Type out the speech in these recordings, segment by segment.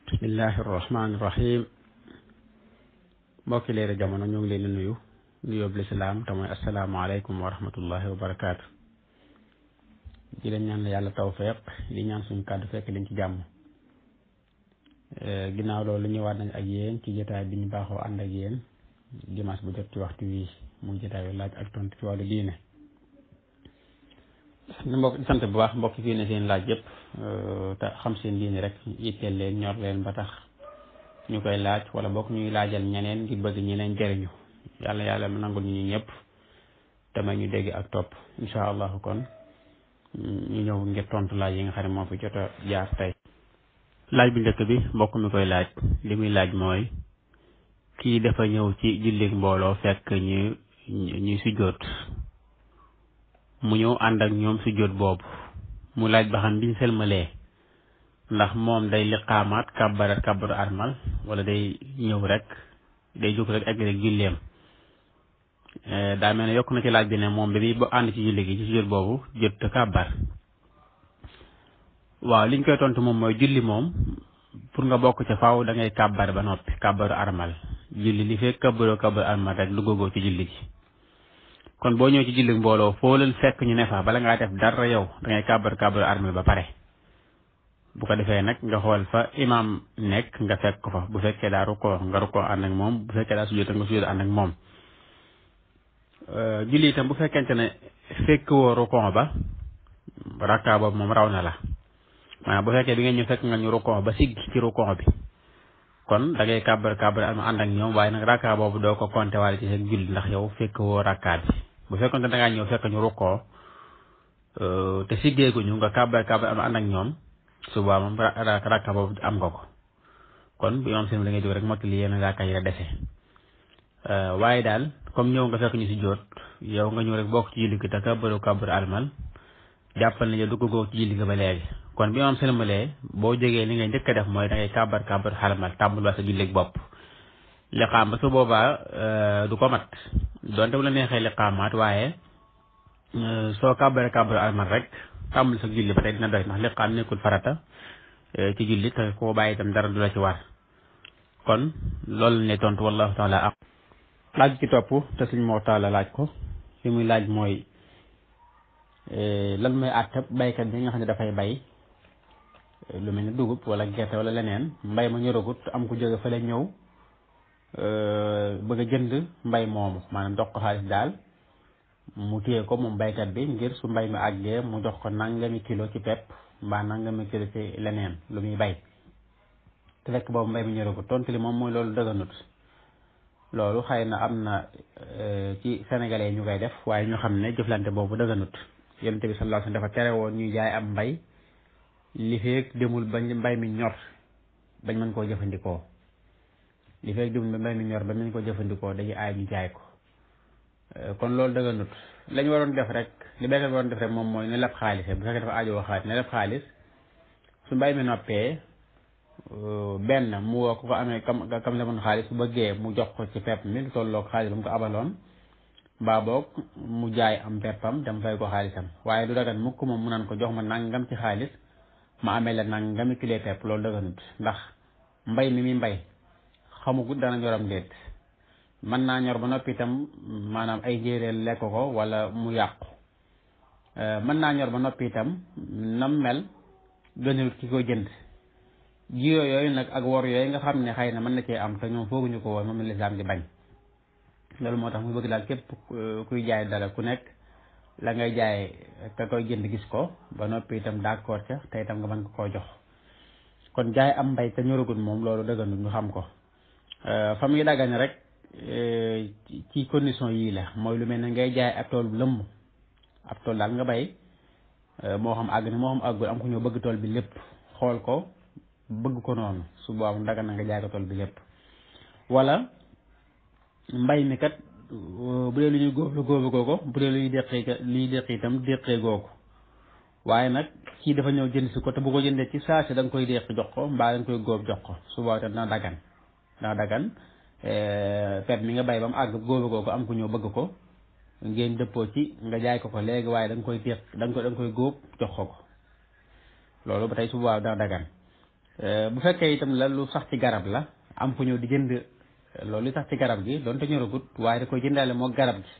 bismillahi irrahmani irrahim mbokki Leeral Jamono ñoo ngi leen di nuyu nuyoob lislaam te mooy asalaamaaleykum wa rahmatullahi wa barakaatu. di leen ñaan la yàlla tawfeex di ñaan suñu kàddu fekk leen ci jàmm. ginnaaw loolu ñëwaat nañ ak yéen ci jotaay bi ñu baaxoo ànd ak yéen dimanche bu jot ci waxtu wii muy jotaay laaj ak tontu ci wàllu diine. di sant bu baax mbokk fii ne seen laaj yëpp te xam seen diine rek yitteel leen ñor leen ba tax ñu koy laaj wala bokk ñuy laajal ñeneen ngir bëgg ñeneen jëriñu yàlla nangul ñu ñëpp te may ñu dégg ak topp incha allahu kon ñu ñëw ngir tontu laaj yi nga xam ne moo fi jot a jaar tey. laaj bu njëkk bi mbokk mi koy laaj li muy laaj mooy kii dafa ñëw ci jullit mbooloo fekk ñuy sujjóot mu ñëw ànd ak ñoom sujjóot boobu mu laaj ba xam biñ selmalee ndax moom day liqaamaat kàbbaru armal wala day ñëw rek day jóg rek egg rek julleem. daa mel ne yokk na ci laaj bi ne moom bi muy ànd ci julli gi ci sujjóot boobu jot te kàbbar. waaw liñ koy tontu moom mooy julli moom pour nga bokk ca faaw da ngay kàbbar ba noppi kàbbaru armal julli li fekk kàbbaru armal rek lu góogoo ci julli gi. kon boo ñëw ci julli mbooloo foo leen fekk ñu ne fa bala ngaa def dara yow da ngay kàbbaru armal ba pare bu ko defee nag nga xool fa imaam nekk nga fekk ko fa bu fekkee daa rukkoo nga rukkoo ànd ak moom bu fekkee daa sujjóot nga sujjóot ànd ak moom. julli itam bu fekkente ne fekk woo rukkoo ba rakkaa boobu moom raw na la maanaam bu fekkee bi nga ñëw fekk nga ñu rukkoo ba sigg ci rukkoo bi kon da ngay kàbbar armal ànd ak ñoom waaye nag rakkaa boobu doo ko compté waale ci seen julli ndax yow fekk woo rakkaa bi. bu fekkoon ne da ngaa ñëw fekk ñu rukkoo te siggeeguñu nga kàbbar am ànd ak ñoom suba moom rakka boobu am nga ko kon bu yoon seen da ngay jóg rek mottali yenn rakka yi la dese. waaye daal comme ñëw nga fekk ñu si jóot yow nga ñëw rek bokk ci julli gi te kàbbaru armal jàppal ne yow dugg ko ci julli gi ba léegi kon bi yoon seen boo jógee li ngay njëkk a def mooy da ngay kàbbar armal tàmbul waa sa julli bopp. liqaam ba su boobaa du ko mat donte bu la neexee liqaamaat waaye soo kàbbaru armal rek tàmbali sa julli ba tey dina doy ndax liqaam nekkul farata ci julli te koo bàyyi itam dara du la ci war kon loolu ne tontu wallahu taala am. laaj ci topp te suñ moo taala laaj ko fi muy laaj mooy lan mooy àttab baykat bi nga xam ne dafay bay lu mel ni dugub wala gerte wala leneen mbay ma ñoragut am ku jóge fa la ñëw bëgg a jënd mbay moomu maanaam jox ko xaalis daal mu téye ko moom baykat bi ngir su mbay mi àggee mu jox ko nangami kilo ci pepp mbaa nangami kilo ci leneen lu muy bay te fekk boobu mbay mi ñëru ko tontu li moom mooy loolu dëgganut. loolu xëy na am na ci sénégalais ñu koy def waaye ñu xam ne jëflante boobu dëgganut. Yonent bi sallallahu alayhi wasallam dafa tere woon ñuy jaay am mbay li feek demul bañ mbay mi ñor bañ mën koo jëfandikoo. li fekk jum ba mbay mi ñor ba nañ ko jëfandikoo dañuy aay ñu jaay ko kon loolu dëgganut. lañu waroon def rek li béykat waroon def rek moom mooy ne leb xaalis bu fekkee dafa aajowoo xaalis ne leb xaalis su mbay mi noppee benn mu woo ko amee kam leboon xaalis bu bëggee mu jox ko ci pepp mi lu tolloog xaalis ba mu ko abaloon mbaa boog mu jaay am peppam dem fay ko xaalisam waaye du dagan mukk moom mu naan ko jox ma nangam ci xaalis ma amee la nangami kilo pepp loolu dëgganut ndax mbay mi mbay xamugut dana ñoram déet mën naa ñor ba noppi itam maanaam ay njéeréel lekk ko wala mu yàqu mën naa ñor ba noppi itam nam mel gënul ki ko jënd jiyo yooyu nag ak wor yooyu nga xam ne xëy na mën na cee am te ñoom fooguñu ko woon moom la lislaam di bañ. loolu moo tax mu bëgg daal képp kuy jaay dara ku nekk la ngay jaay ka koy jënd gis ko ba noppi itam d'accord ca te itam nga mën ko koo jox kon jaay am mbay te ñoragul moom loolu dëgganul ñu xam ko. fa muy dagane rek ci condition yii la mooy lu mel ne ngay jaay ab tool lëmm ab tool daal nga bay moo xam àgg na moo xam àggul am ko ñëw bëgg tool bi lépp xool ko bëgg ko noonu su boobaa mu dagan na nga jaay ko tool bi lépp. wala mbay mi kat bu dee lu ñuy góob la góobu googu bu dee luy deqi itam deqee googu waaye nag kii dafa ñëw jënd si ko te bu ko jëndee ci saa si da nga koy deq jox ko mbaa da nga koy góob jox ko su boobaa itam dina dagan. ndax dagan pepp mi nga bay ba mu àgg góobe ko am ku ñëw bëgg ko ngeen dëppoo ci nga jaay ko léegi waaye da nga koy téq da nga koy góob jox ko loolu ba tey su boobaa dana dagan bu fekkee itam la lu sax ci garab la am ku ñëw di jënd loolu li sax ci garab gi doonte ñoragut waaye da koy jëndaale moo garab gi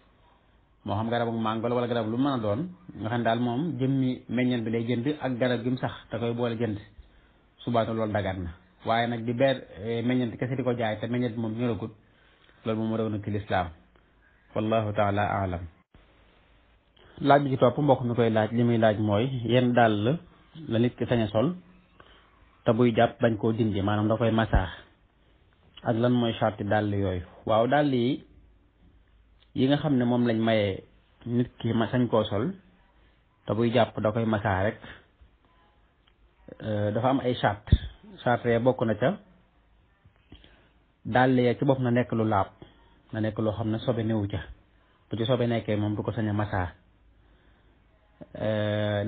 moo xam garabu màngo la wala garab lu mën a doon nga xam ne daal moom jëmmi meññeen bi lay jënd ak garab gi mu sax da koy boole jënd subaana loolu dagat na waaye nag di beer meññeent kese di ko jaay te meññeent moom ñoragut loolu moom moo doon ci lislaam wallahu taala alam laaj bi ci topp mbokk mi koy laaj li muy laaj mooy yenn daal la nit ki sañ a sol te buy jàpp bañ koo dindi maanaam da koy masaa ak lan mooy charti dàll yooyu waaw dàll yi nga xam ne moom lañ mayee nit ki ma sañ koo sol te buy jàpp da koy masaa rek dafa am ay charte ya bokk na ca dàll ya ci bopp na nekk lu laab na nekk loo xam ne sobe newu ca bu ci sobe nekkee moom du ko sañ a masaa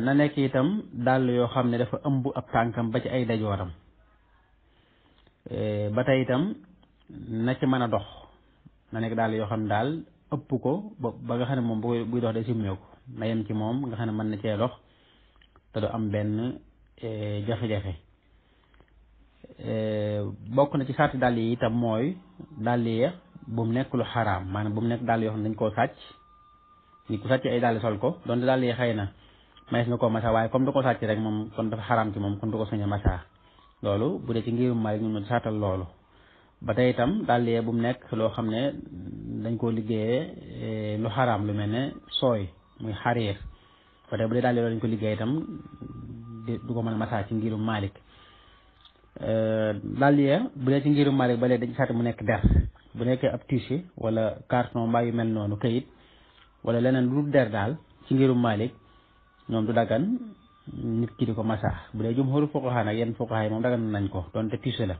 na nekk itam dàll yoo xam ne dafa ëmb ab tànkam ba ci ay dajooram ba tey itam na ci mën a dox na nekk dàll yoo xam ne daal ëpp ko ba nga xam ne moom buy dox day simmeeku na yem ci moom nga xam ne mën na cee dox te du am benn jafe-jafe bokk na ci sarti dàll yi itam mooy dàll yi bu mu nekk lu xaraam maanaam bu mu nekk dàll yoo xam ne dañ koo sàcc ni ku sàcc ay dàll sol ko donte dàll yi xëy na mayees na koo masa waaye comme du ko sàcc rek moom kon dafa xaraam ci moom kon du ko sañ a masa loolu bu dee ci ngirum Maalik ñu saatal loolu ba tey itam dàll yi bu mu nekk loo xam ne dañ koo liggéeyee lu xaraam lu mel ne sooy muy xariir ba tey bu dee dàll yi dañ ko liggéey itam du ko mën a masa ci ngirum Maalik dàll yi bu dee ci ngirum Maalik ba léegi dañ saati mu nekk der bu nekkee ab tissu wala carton mbaa yu mel noonu kayit wala leneen lu der daal ci ngirum Maalik ñoom du dagan nit ki di ko masaa bu dee jumhuru fuqaha nag yenn fuqaha yi moom dagan nañ ko doonte tissu la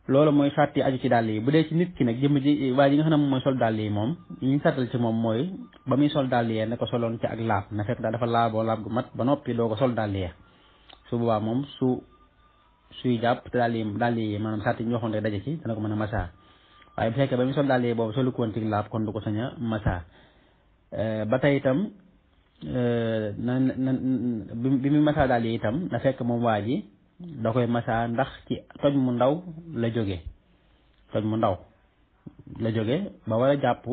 loolu mooy sàrt yi aju ci dàll yi bu dee ci nit ki nag jëmm ji waa ji nga xam ne moom mooy sol dàll yi moom ñu sàttal ci moom mooy ba muy sol dàll yee ne ko soloon ci ak laab na fekk daal dafa laaboo laab gu mat ba noppi doo ko sol dàll yee su boobaa moom suy jàpp te dàll yi maanaam sàrt yi ñu waxoon rek daje ci dana ko mën a masaa waaye bu fekkee ba muy sol dàll yi boobu solu ko woon ci laab kon du ko sañ a masaa ba tey itam bi muy masaa dàll yi itam na fekk moom waa ji da koy masaa ndax ci toj mu ndaw la jóge ba war a jàpp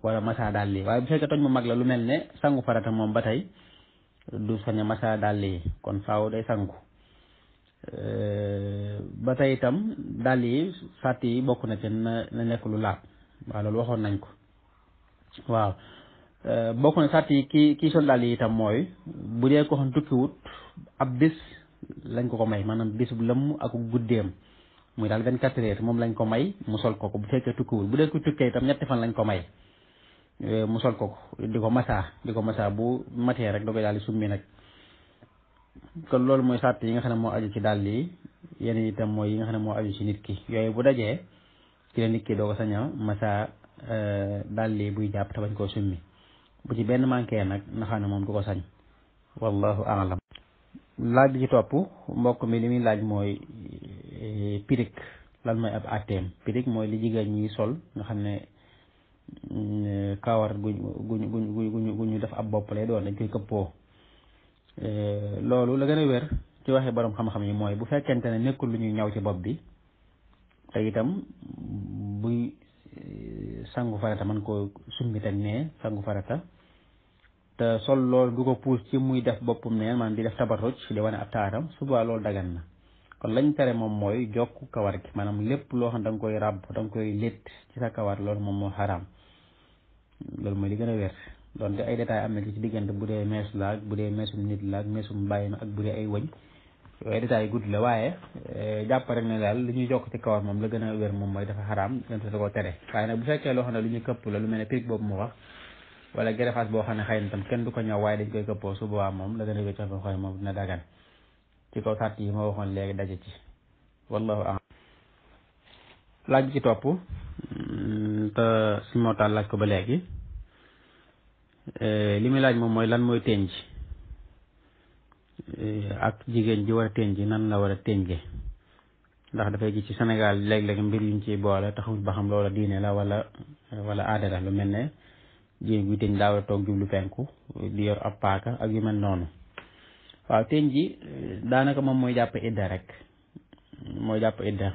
wala masaa dàll yi waaye bu fekkee toj mu mag la lu mel ne sangu farata moom ba tey du sañ a masaa dàll yi kon faaw day sangu ba tey itam dàll yi sàtt yi bokk na ci na nekk lu laab waaw loolu waxoon nañ ko waaw bokk na sàtt yi kii sol dàll yi itam mooy bu dee ko xam tukkiwut ab bis lañ ko may maanaam bis bu lëmm ak guddeem muy daal 24 heures moom lañ ko may mu sol ko bu fekkee tukkiwul bu dee ko tukkee itam ñetti fan lañ ko may mu sol ko di ko masaa bu matee rek da koy daal di summi nag kon loolu mooy sàtt yi nga xam ne moo aju ci dàll yi yeneen itam mooy yi nga xam ne moo aju ci nit ki yooyu bu dajee ci la nit ki doo ko sañ a masaa dàll yi buy jàpp te bañ koo summi bu ci benn manqué nag na xam ne moom du ko sañ wallahu a'lam laaj bi ci topp mbokk mi li muy laaj mooy pirig lan mooy ab atteem pirig mooy li jigéen ñi sol nga xam ne kawar guñu def ab bopp lay doon dañ koy këppoo loolu la gën a wér ci waxee borom xam-xam yi mooy bu fekkente ne nekkul lu ñuy ñaw ci bopp bi te itam buy sangu farata man koo summi teg ne sangu farata te sol loolu du ko puus ci muy def boppam neen man di def tabarruj di wane ab taaram suba loolu dagan na kon lañ tere moom mooy jokk kawar gi maanaam lépp loo xam da nga koy ràbb da nga koy létt ci sa kawar loolu moom moo xaraam loolu mooy li gën a wér donte ay détails am na ci diggante bu dee mees la ak bu dee meesum nit la ak meesum bàyyi ma ak bu dee ay wëñ yooyu détails gudd la waaye jàpp rek ne daal li ñuy jokk ci kawar moom la gën a wér moom mooy dafa xaraam gënte da koo tere waaye nag bu fekkee loo xam ne lu ñuy këpp la lu mel ne pirig boobu mu wax wala gerefaas boo xam ne xëy na tam kenn du ko ñëw waaye dañ koy këppoo su boobaa moom la gën a wér ci xooy moom dina dagan ci kaw sàtt yi ma waxoon léegi daje ci wallahu a'lam laaj bi ci topp te si mootaal laaj ko ba léegi li muy laaj moom mooy lan mooy tenj ak jigéen ji war a tenj nan la war a tenje ndax dafay gis ci Sénégal léeg-léeg mbir yuñ ciy boole taxul ba xam loola diine la wala aada la lu mel ne jigéen buy tenj daa war a toog jublu penku di yor ab paaka ak yu mel noonu waaw teen ji daanaka moom mooy jàpp idda rek mooy jàpp idda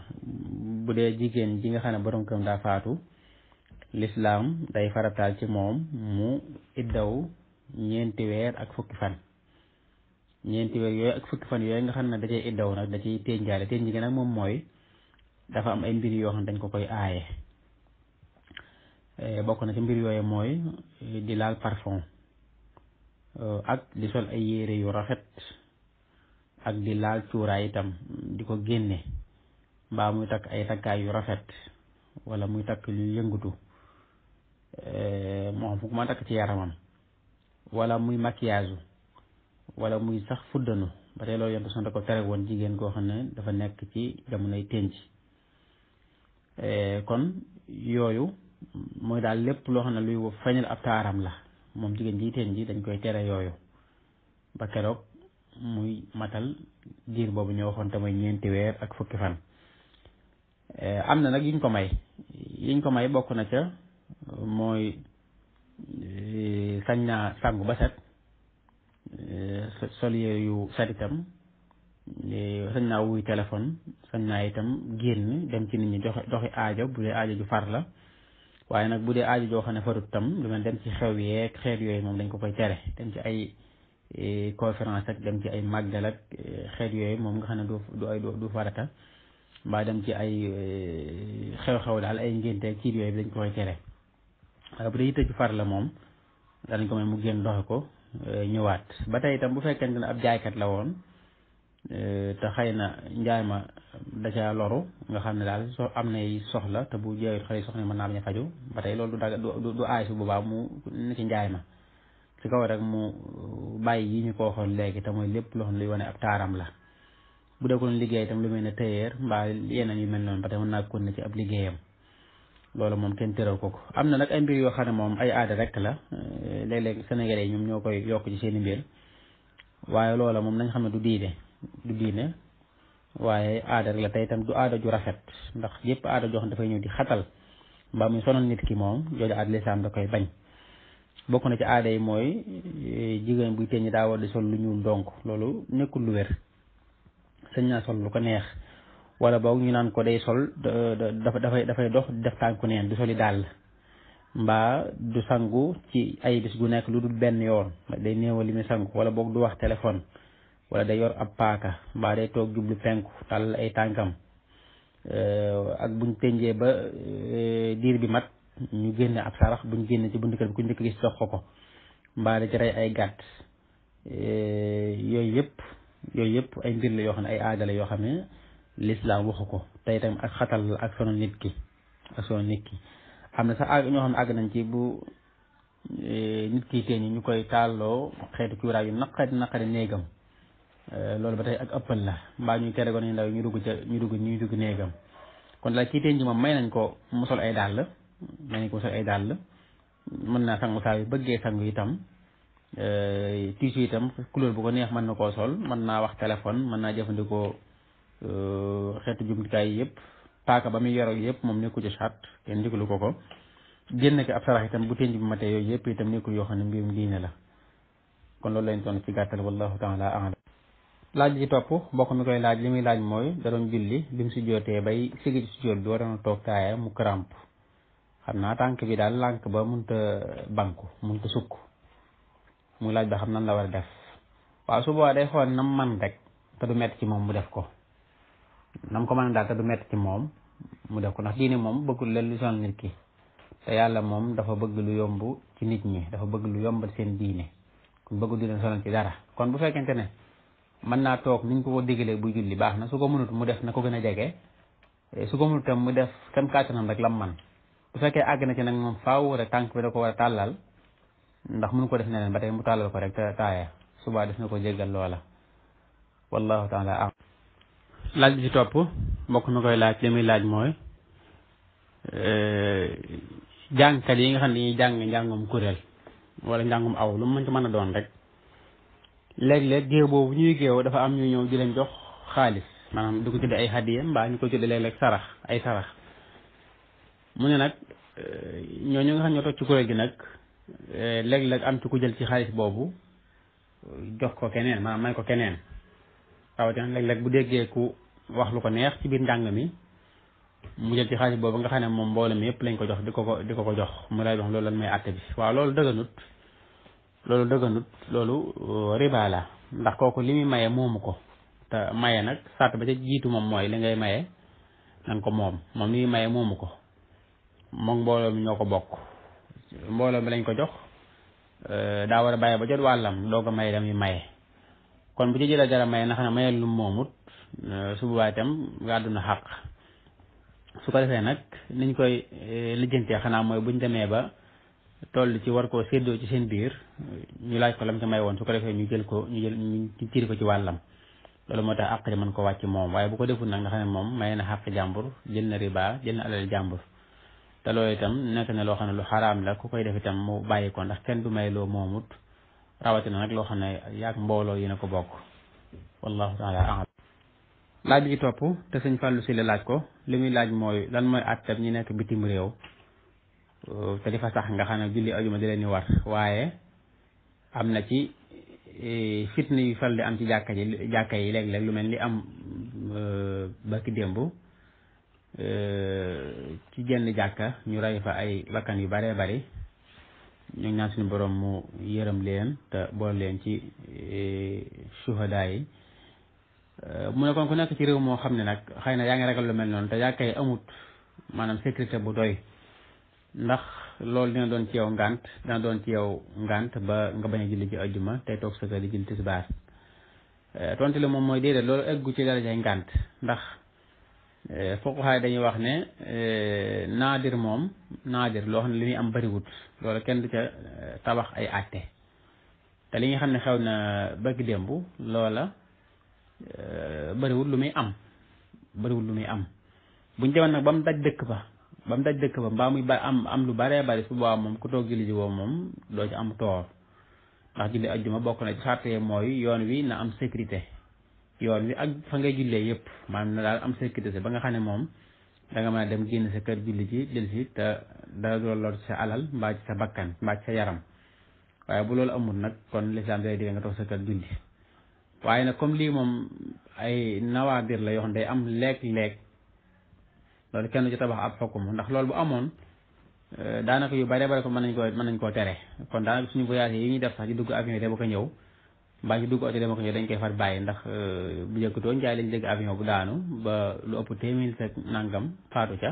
bu dee jigéen ji nga xam ne borom këram daa faatu lislaam day farataal ci moom mu iddaw ñeenti weer ak fukki fan ñeenti weer yooyu ak fukki fan yooyu nga xam ne da cay iddaw nag da ciy ténjaale teen ji nag moom mooy dafa am ay mbir yoo xam ne dañ ko koy aaye bokk na ci mbir yooyu mooy di laal parfum ak di sol ay yére yu rafet ak di laal cuuraay itam di ko génne mbaa muy takk ay takkaay yu rafet wala muy takk lu yëngutu moo xam fu ma takk ci yaramam wala muy maquillage wala muy sax fuddanu ba tey loolu yonte son da ko tere woon jigéen koo xam ne dafa nekk ci jamonoy tenc kon yooyu mooy daal lépp loo xam ne luy feeñal ab taaram la moom jigéen ji teen ji dañ koy tere yooyu ba keroog muy matal diir boobu ñu waxoon te mooy ñeenti weer ak fukki fan am na nag yiñ ko may bokk na ca mooy sañ naa sangu ba set sol yére yu set itam sañ naa wuy téléphone sañ naa itam génn dem ci nit ñi doxi aajo bu dee aajo ju far la waaye nag bu dee aajo joo xam ne farut tam lu mel dem ci xew yeeg xeet yooyu moom dañ ko koy tere dem ci ay conférence ak dem ci ay màggal ak xeet yooyu moom nga xam ne du farata mbaa dem ci ay xew-xew daal ay ngénte kiit yooyu dañ ko koy tere waaye bu dee yitte ju far la moom danañ ko may mu génn doxe ko ñëwaat ba tey itam bu fekkente ne ab jaaykat la woon te xëy na njaay ma da ca loru nga xam ne daal am nay soxla te bu jaayut xëy soxla mën naa bañ a faju ba tey loolu du aay su boobaa mu ne ci njaay ma ci kaw rek mu bàyyi yi ñu ko waxoon léegi te mooy lépp loo xam ne luy wane ab taaram la bu dee ko liggéey itam lu mel ne tailleur mbaa yeneen yu mel noonu ba tey mën naa kon ne ci ab liggéeyam loolu moom kenn tëral ko am na nag ay mbir yoo xam ne moom ay aada rek la léeg-léeg sénégalais yi ñoom ñoo koy yokk ci seen i mbir waaye loola moom nañ xam ne du diine waaye aada rek la tey itam du aada ju rafet ndax yëpp aada joo xam ne dafay ñëw di xatal mbaa muy sonal nit ki moom jooju aada lislaam da koy bañ bokk na ci aada yi mooy jigéen buy teññi daa war di sol lu ñuul donc loolu nekkul lu wér sañ naa sol lu ko neex wala boog ñu naan ko day sol dafay dox def tànku neen du soli dàll mbaa du sangu ci ay bis gu nekk lu dul benn yoon day néewal li muy sangu wala boog du wax téléphone wala day yor ab paaka mbaa day toog jublu penku tàll ay tànkam ak buñ tënjee ba diir bi mat ñu génne ab sarax buñ génne ci buntu kër bi ku njëkk gis dox ko mbaa da ci rey ay gàtt yooyu yëpp ay mbir la yoo xam ne ay aada la yoo xam ne lislaam waxu ko tey itam ak xatal la ak sonal nit ki am na sax ñoo xam ne àgg nañ ci bu nit ki teen yi ñu koy tàlloo xeetu cuuraay yu naqari néegam loolu ba tey ak ëppal la mbaa ñuy tere gone yu ndaw ñu dugg néegam kon daal ci teen ji moom may nañ ko mu sol ay dàll mën naa sangu saa yu bëggee sangu itam tiisu itam couleur bu ko neex mën na koo sol mën naa wax téléphone mën naa jëfandikoo xeetu jumtukaay yi yëpp paaka ba muy yoro yëpp moom nekkul ci chat kenn ndigalu ko génn ko ab sarax itam bu tenj bi matee yooyu yëpp itam nekkul yoo xam ne mbirum diine la kon loolu lañ doon ci gàttal wallahu taala a'lam laaj ji topp bokk mi koy laaj li muy laaj mooy da doon julli bi mu si jootee bay sigi ci sujjóot bi waroon a toog taaya mu crampe xam naa tànk bi daal lànk ba munta banku munta sukk muy laaj ba xam nan la war a def waaw su boobaa day xool nam man rek te du metti ci moom mu def ko nam ko mën daal te du metti ci moom mu def ko ndax diine moom bëggul leen lu sonal nit ki te yàlla moom dafa bëgg lu yomb ci nit ñi dafa bëgg lu yombal seen diine kon bëggul di leen sonal ci dara kon bu fekkente ne mën naa toog niñ ko diggalee buy julli baax na su ko mënut mu def na ko gën a jege su ko mënut tam mu def kem kàttanam rek lam man bu fekkee àgg na ci nag moom faaw rek tànk bi da ko war a tàllal ndax mënu ko def neneen ba tey mu tàllal ko rek te taaya subaa def na ko jéggal loola wallahu taala am laaj bi ci topp mbokk mi koy laaj li muy laaj mooy jàngkat yi nga xam ne dañuy jàng njàngum kuréel wala njàngum aw lu mu mën ci mën a doon rek léeg-léeg géew boobu ñuy géew dafa am ñu ñëw di leen jox xaalis maanaam di ko tudde ay hadiya mbaa ñu ko tudde léeg-léeg ay sarax mu ne nag ñooñu nga xam ñoo toog ci kuréel gi nag léeg-léeg am ci ku jël ci xaalis boobu jox ko keneen maanaam may ko keneen rawatina léeg-léeg bu déggee ku wax lu ko neex ci biir njàng mi mu jël ci xaalis boobu nga xam ne moom mbooloo mi yëpp lañ ko jox di ko jox mu lay wax loolu lan may àtte bi waaw loolu dëgganut loolu riba la ndax kooku li muy maye moomu ko te maye nag sart ba ca jiitu moom mooy li ngay maye nanga ko moom li muy maye moomu ko moom mbooloo mi ñoo ko bokk mbooloo mi lañ ko jox daa war a bàyyi ba jot wàllam doo ko maye damuy maye kon bu ci jëlee dara maye na xam ne mayel lu moomut su boobaa itam gàddu na xàq su ko defee nag niñ koy lijjantee xanaa mooy buñ demee ba toll ci war koo séddoo ci seen biir ñu laaj ko lam ca may woon su ko defee ñu ciri ko ci wàllam loolu moo tax àq ji mën ko wàcc moom waaye bu ko deful nag nga xam ne moom may na xàq jàmbur jël na riba jël na alal jàmbur te loolu itam nekk na loo xam ne lu xaraam la ku koy def itam mu bàyyi ko ndax kenn du may loo moomut rawatina nag loo xam ne yaag mbooloo yi na ko bokk wallahu taala a'lam laaj bi ci topp te sëñ Fallou si la laaj ko li muy laaj mooy lan mooy àttab ñi nekk bitim réew te di fa sax nga xam ne julli ajuma di leen ni war waaye am na ci fitna yu fal di am ci jàkka yi léeg-léeg lu mel ni am baki démb ci jenn jàkka ñu rey fa ay bakkan yu baree bari ñu ngi ñaan suñu borom mu yërëm leen te boole leen ci suhadaa yi mu ne kon ku nekk ci réew moo xam ne nag xëy na yaa ngi ragal lu mel noonu te jàkka yi amut maanaam sécurité bu doy ndax loolu dina doon ci yow ngànt ba nga bañ a julli ci ajjuma tey toog sa kër di julli tisbaar tontu la moom mooy déedéet loolu eggu ci darajay ngànt ndax fuqahaa dañuy wax ne naadir loo xam ne li muy am bariwut loolu kenn du ca tabax ay àtte te li nga xam ne xew na bëgg démb loola bariwut lu muy am buñ demoon nag ba mu daj dëkk ba mbaa muy am lu baree bari su boobaa moom ku toog julli ji woo moom doo ci am toor ndax julli ajjuma bokk na ci sàrte mooy yoon wi na am sécurité yoon wi ak fa ngay jullee yëpp maanaam na daal am sécurité ba nga xam ne moom da nga mën a dem génn sa kër julli ji jël si te dara du lor ci sa alal mbaa ci sa bakkan mbaa ci sa yaram waaye bu loolu amul nag kon lislaam day digga nga toog sa kër julli waaye nag comme lii moom ay nawaadir la yoo xam day am léeg-léeg loolu kenn ci tabax ab xokkum ndax loolu bu amoon daanaka yu bare bare ko mën nañ koo tere kon daanaka suñu voyage yi ñuy def sax di dugg avion yi dama ko ñëw mbaa ci dugg oto dama ko ñëw dañ koy far bàyyi ndax bu njëkkatoo njaay lañ dégg avion bu daanu ba lu ëpp téeméer fekk nangam faatu ca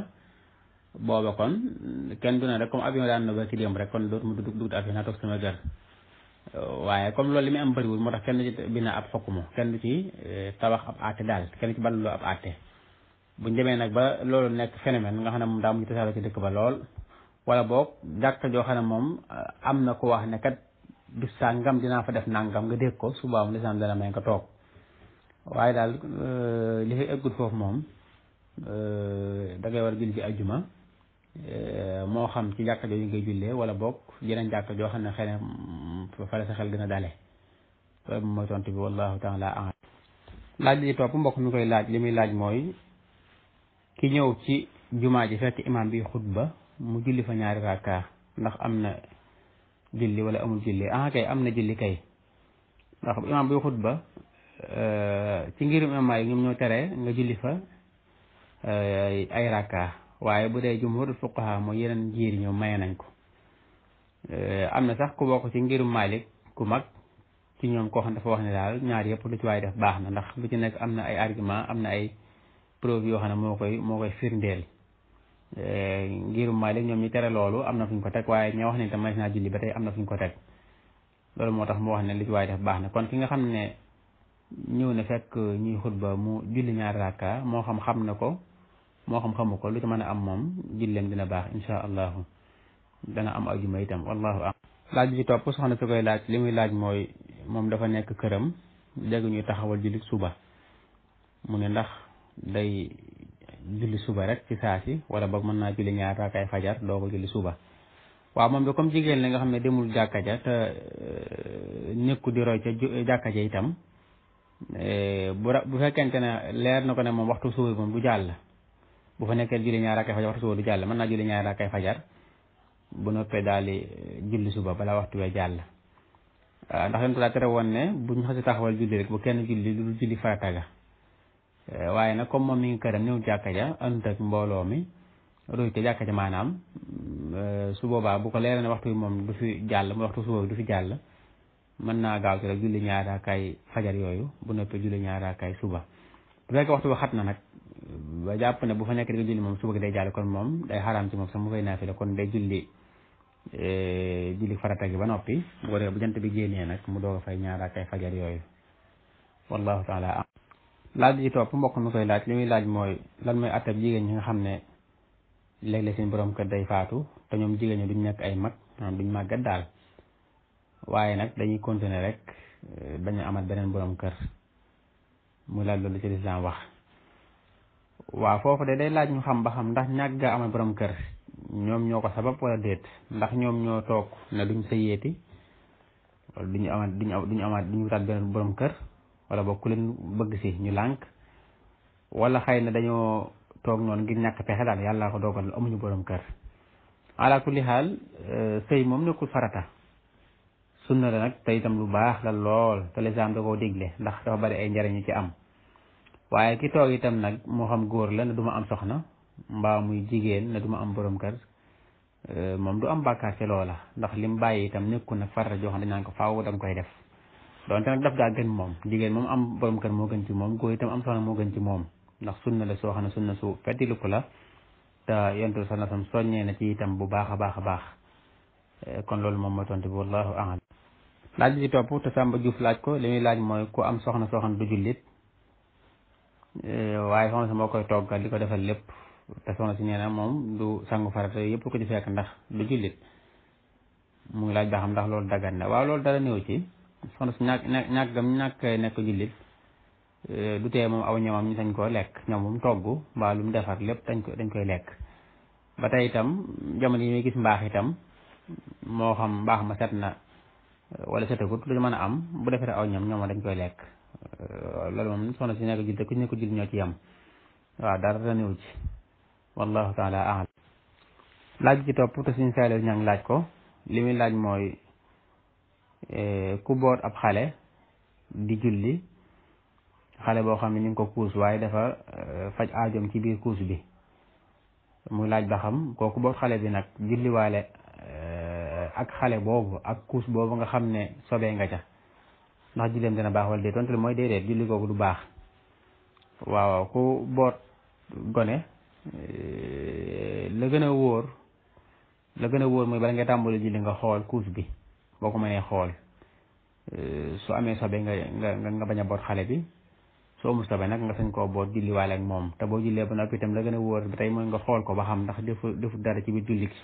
booba kon kenn du ne rek comme avion daan na ba ci démb rek kon dootuma dugg avion naa toog sama kër waaye comme loolu li muy am bëriwul moo tax kenn du ci bina ab xokkumu kenn du ci tabax ab àtte daal kenn ci balluloo ab àtte buñ demee nag ba loolu nekk phénomène nga xam ne moom daa mujj tasaaroo ci dëkk ba lool wala boog jàkka joo xam ne moom am na ko wax ne kat bis sàngam dinaa fa def nangam nga dégg ko suba am lislaam dana may nga toog waaye daal li fay ëggut foofu moom da ngay war a julli ci ajjuma moo xam ci jàkka jooju ngay jullee wala boog jeneen jàkka joo xam ne xëy na fa la sa xel gën a dale loolu mooy tontu bi wallahu taala a'lam laaj li topp mbokk mi koy laaj li muy laaj mooy ki ñëw ci jumaa ji fekk imaam bi xutba mu julli fa ñaari rakka ndax am na julli wala amul julli kay am na julli kay ndax imaam bi xutba ci ngirum imaam yi ñoom ñoo tere nga julli fa ay rakka waaye bu dee jumhur fuqaha mooy yeneen njiir ñoom maye nañ ko am na sax ku bokk ci ngirum Malik ku mag ci ñoom koo xam dafa wax ne daal ñaar yëpp lu ci waaye def baax na ndax lu ci nekk am na ay argument am na ay preuve yoo xam ne moo koy firndeel ngirum Malik ñoom ñi tere loolu am na fu ñu ko teg waaye ñoo wax ne tam mas naa julli ba tey am na fu ñu ko teg loolu moo tax mu wax ne lu ci waaye def baax na kon ki nga xam ne ñëw na fekk ñuy xutba mu julli ñaari rakka moo xam na ko moo xam xamu ko lu ci mën a am moom julleem dina baax insha allahu dana am ajuma itam wallahu a'lam laaj bi ci topp soxna su koy laaj li muy laaj mooy moom dafa nekk këram dégg ñuy taxawal julli suba mu ne ndax day julli suba rek ci saa si wala boog mën naa julli ñaar raakaay fajar doo ko julli suba waaw moom bi comme jigéen la nga xam ne demul jàkka ja te nekku di roy ca jàkka ja itam bu fekkente ne leer na ko ne moom waxtu suba moom du jàll bu fa nekkee julli ñaar raakaay fajar waxtu suba du jàll mën naa julli ñaar raakaay fajar bu noppee daal di julli suba balaa waxtu wee jàll ndax yonent daa tere woon ne buñ xasi taxawal julli rek bu kenn julli lu julli farata ga waaye nag comme moom mi ngi këram ñëw jàkka ja ànd ak mbooloo mi roy te jàkka ja maanaam su boobaa bu ko leera ne waxtu bi moom du fi jàll mu waxtu suba bi du fi jàll mën naa gaaw ci rek julli ñaari raakaay fajar yooyu bu noppee julli ñaari raakaay suba bu fekkee waxtu bi xat na nag ba jàpp ne bu fa nekk di julli moom suba gi day jàll kon moom day xaraam ci moom sax mu fay naafila kon day julli farata gi ba noppi bu ko defee bu jant bi génnee nag mu doog a fay ñaari raakaay fajar yooyu wallahu taala laaj ji topp mbokk mi koy laaj li muy laaj mooy lan mooy attab jigéen ñi nga xam ne léeg-léeg seen borom kër day faatu te ñoom jigéen ñi duñ nekk ay mag maanaam duñ màggat daal waaye nag dañuy continuer rek bañ a amat beneen borom kër muy laaj loolu ci lislaam wax waaw foofu de day laaj ñu xam ba xam ndax ñàkk ga amat borom kër ñoom ñoo ko sabab wala déet ndax ñoom ñoo toog ne duñ sëyeeti wala duñu wutaat beneen borom kër wala boog ku leen bëgg si ñu lànk wala xëy na dañoo toog noonu ngir ñàkk pexe daal yàlla ko dogal amuñu borom kër ala kulli xaal sëy moom nekkul farata sunna la nag te itam lu baax la lool te lislaam da koo digle ndax dafa bari ay njariñ yu ci am waaye ki toog itam nag moo xam góor la ne du ma am soxna mbaa muy jigéen ne du ma am borom kër moom du am bàkkaar ci loola ndax lim bàyyi itam nekkul nag farata joo xam ne dañ naan ko faaw da nga koy def donte nag daf daa gën moom jigéen moom am borom kër moo gën ci moom góor itam am soxna moo gën ci moom ndax sunna la soo xam ne sunna su fettiluku la te yonent bi sallallahu alayhi wasallam soññee na ci itam bu baax a baax a baax kon loolu moom mooy tontu bi wallahu a'lam laaj bi ci topp te Samba Diouf laaj ko li muy laaj mooy ku am soxna soo xam ne du jullit waaye soxna si moo koy toggal di ko defal lépp te soxna si nee na moom du sangu farata yëpp ko ci fekk ndax du jullit mu ngi laaj ba xam ndax loolu dagan na waaw loolu dara néew ci soxna si ñàkk nekk jullit du tee moom aw ñamam ñu sañ koo lekk ñoom moom togg mbaa lu mu defar lépp dañ koy lekk ba tey itam jamono yi muy gis mbaax itam moo xam mbaax ma set na wala setagut lu mën a am bu defee aw ñoom dañ koy lekk loolu moom soxna si nekk jullit ku nekk jullit ñoo ci yem waaw dara néew ci wallahu taala a'lam laaj ci topp te suñu saalo ña ngi laaj ko li muy laaj mooy ku boot ab xale di julli xale boo xam ne ñu ngi ko kuus waaye dafa faj aajoom ci biir kuus bi muy laaj ba xam kooku boot xale bi nag julliwaale ak xale boobu ak kuus boobu nga xam ne sobee nga ca ndax julleem dina baax wala déet tontu li mooy déedéet julli kooku du baax waaw ku boot gone la gën a wóor mooy bala nga tàmbali julli nga xool kuus bi boo ko mënee xool su amee sobe nga bañ a boot xale bi soo mu sobe nag nga sañ koo boot julliwaale ak moom te boo jullee ba noppi itam la gën a wóor ba tey mooy nga xool ko ba xam ndax defu dara ci biir julli gi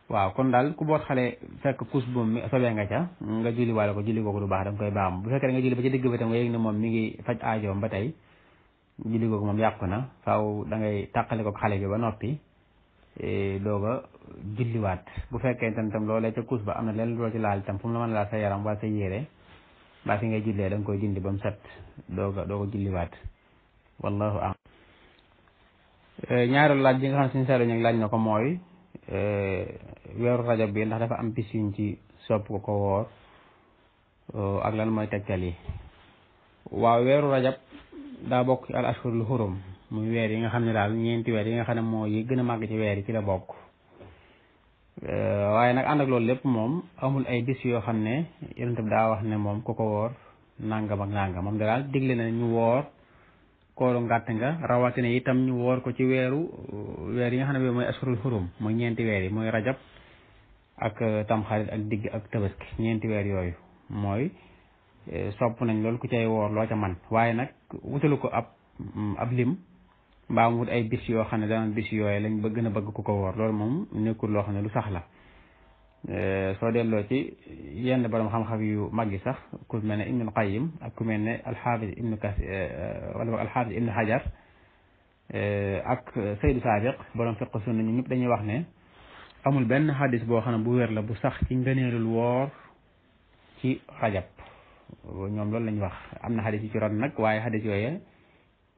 waaw kon daal ku boot xale fekk kuus bu mi sobee nga ca nga julliwaale ko julli kooku du baax da nga koy baam bu fekkee da nga julli ba ci digg ba tam nga yëg ne moom mi ngi faj aajoom ba tey julli kooku moom yàqu na faaw da ngay tàqale ko xale bi ba noppi doog a julliwaat bu fekkee tam loolee ca kuus ba am na leen loo ci laal itam fu mu la mën a laal sa yaram wala sa yére mbaa fi ngay jullee da nga koy dindi ba mu set doog a julliwaat wallahu a'lam ñaareelu laaj bi nga xam ne suñu seetlu ñu laaj na ko mooy weeru rajab bi ndax dafa am bis yuñ ci sopp ko woor ak lan mooy tegtal yi waaw weeru rajab daa bokk ci al ashhurul hurum muy weer yi nga xam ne daal ñeenti weer yi nga xam ne moo yi gën a màgg ci weer yi ci la bokk waaye nag ànd ak loolu lépp moom amul ay bis yoo xam ne yonent bi daa wax ne moom ku ko woor nangam ak nangam moom daal digle na ñu woor kooru ngàtt nga rawatina itam ñu woor ko ci weer yi nga xam ne mooy ashhurul hurum mooy ñeenti weer yi mooy rajab ak tamxarit ak digg ak tabaski ñeenti weer yooyu mooy sopp nañ loolu ku cay woor loo ca man waaye nag wutalu ko ab lim mbaa mu wut ay bis yoo xam ne danoon bis yooyu lañ ba gën a bëgg ku ko woor loolu moom nekkul loo xam ne lu sax la soo delloo ci yenn borom xam-xam yu mag yi sax ku mel ne Ibnul Qayyim ak ku mel ne alxaafis ibnu wala alxaafis ibnu Hajar ak Saydu Saabiq borom fiqh sunna ñu ñëpp dañuy wax ne amul benn xadis boo xam ne bu wér la bu sax ci ngëneelul woor ci rajab ñoom loolu lañ wax am na xadis yu ci ron nag waaye xadis yooye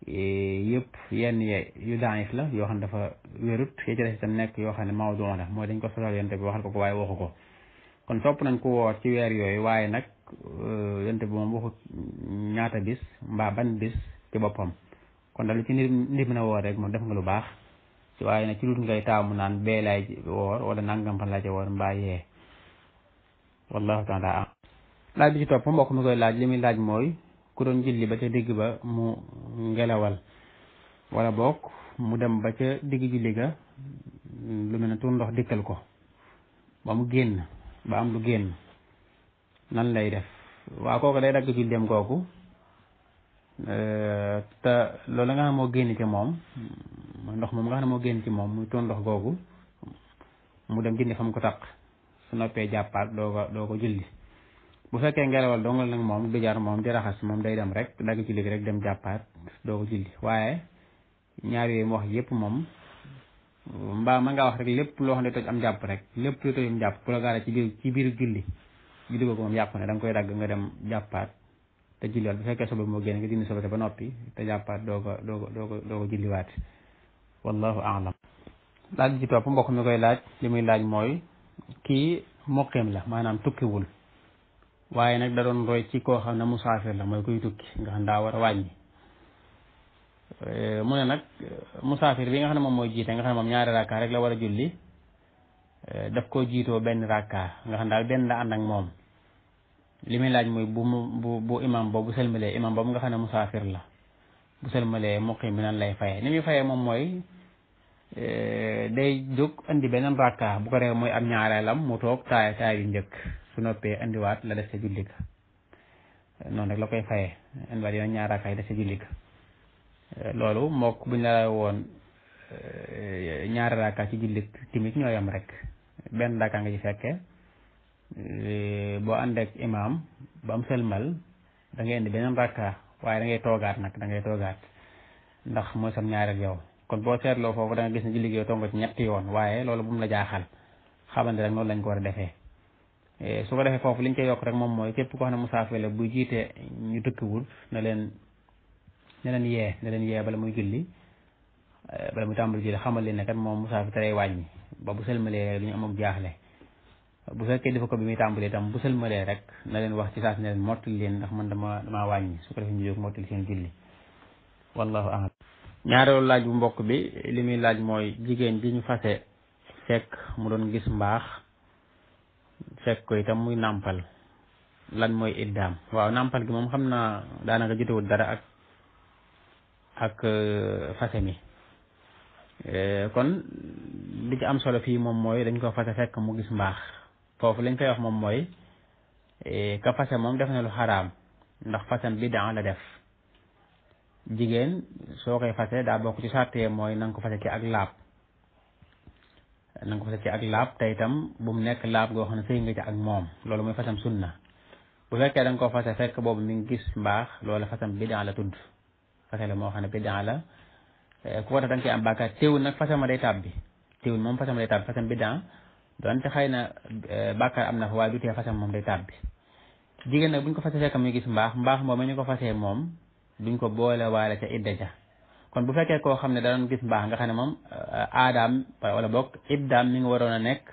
yëpp yenn yu daif la yoo xam ne dafa wérut fii ci des itam nekk yoo xam ne mawdu la mooy dañ ko solal yonte bi waxal ko waaye waxu ko kon sopp nañ ko woor ci weer yooyu waaye nag yonent bi moom waxut ñaata bis mbaa ban bis ci boppam kon daal lu ci nit mën a woor rek moom def nga lu baax waaye nag ci lut ngay taamu naan bee laay woor wala nangam fan laa ci woor mbaa yee wallahu taala am laaj bi ci topp mbokk mi koy laaj li muy laaj mooy ku doon julli ba ca digg ba mu ngelawal wala boog mu dem ba ca digg julli ga lu mel ne tuur ndox dikkal ko ba mu génn ba am lu génn nan lay def waaw kooku day dagg julleem kooku te loolu nga xam moo génn ci moom ndox moom nga xam ne moo génn ci moom muy tuur ndox googu mu dem jëndi xam ko taq su noppee jàppaat doo ko julli bu fekkee ngelawal dongal nag moom du jar moom di raxas moom day dem rek dagg julli rek dem jàppaat doo ko julli waaye ñaar yooyu mu wax yëpp moom mbaa ma nga wax rek lépp loo xam ne toj am jàpp rek lépp lu toj am jàpp bu la gaaree ci biir julli ko moom yàqu ne da nga koy dagg nga dem jàppaat te julliwaat bu fekkee sobe moo génn nga dindi sobe ba noppi te jàppaat doo ko julliwaat wallahu a'lam laaj bi ci topp mbokk mi koy laaj li muy laaj mooy kii muqim la maanaam tukkiwul waaye nag da doon roy ci koo xam ne musaafir la mooy kuy tukki nga xam daa war a wàññi mu ne nag musaafir bi nga xam ne moom mooy jiite nga xam ne moom ñaari rakka rek la war a julli daf koo jiitoo benn rakka nga xam daal benn la ànd ak moom li muy laaj mooy bu imam boobu bu sëlmalee imam boobu nga xam ne musaafir la bu sëlmalee muqim bi nan lay fayee ni muy fayee moom mooy day jóg indi beneen rakka bu ko defee mooy am ñaareelam mu toog taay yu njëkk su noppee indiwaat la def sa julli ga noonu rek la koy fayee indiwaat yeneen ñaari rakka yi def sa julli ga loolu mook buñ la woon ñaari rakka ci julli timit ñoo yam rek benn rakka nga ci fekke boo ànd ak imam ba am sëlmal da ngay indi beneen rakka waaye da ngay toogaat nag da ngay toogaat ndax mooy sam ñaareel yow kon boo seetloo foofu da nga gis ne julli gi yow tongo ci ñetti yoon waaye loolu bu mu la jaaxal xamante rek noonu lañ ko war a defee su ko defee foofu liñ koy yokk rek moom mooy képp koo xam ne musaafir la buy jiite ñu dëkkwul na leen yee bala muy julli bala muy tàmbali julli xamal leen ne kat moom musaafir te day wàññi ba bu sëlmalee du ñu am ak jaaxle bu fekkee dafa ko bi muy tàmbalee tam bu sëlmalee rek na leen wax ci saas ne leen mottali leen ndax man damaa wàññi su ko defee ñu jóg mottali seen julli wallahu a'lam ñaareelu laaj bu mbokk bi li muy laaj mooy jigéen ji ñu fase fekk mu doon gis mbaax fekk ko itam muy nàmpal lan mooy iddaam waaw nàmpal gi moom xam naa daanaka jotewul dara ak fase mi kon li ci am solo fii moom mooy dañ ko fase fekk mu gis mbaax foofu lañ koy wax moom mooy ka fase moom def na lu xaraam ndax fasan bid'a la def jigéen soo koy fase daa bokk ci sàttee mooy na nga ko fase ci ak laab te itam bu mu nekk laab goo xam ne sëy nga ci ak moom loolu mooy fasam sunna bu fekkee da nga ko fase fekk boobu mi ngi gis mbaax loolu fasam bid'a la tudd fase la moo xam ne bid'a la ku ko tax da nga koy am bàkkaar teewul nag fasama day tàbbi fasam bid'a donte xëy na bàkkaar am na fa waaye du tee fasam moom day tàbbi jigéen nag buñ ko fase fekk muy gis mbaax moom ñu ko fasee moom duñ ko boole waale ca idda ja kon bu fekkee koo xam ne da doon gis mbaax nga xam ne moom aadaam wala boog iddaam mi ngi waroon a nekk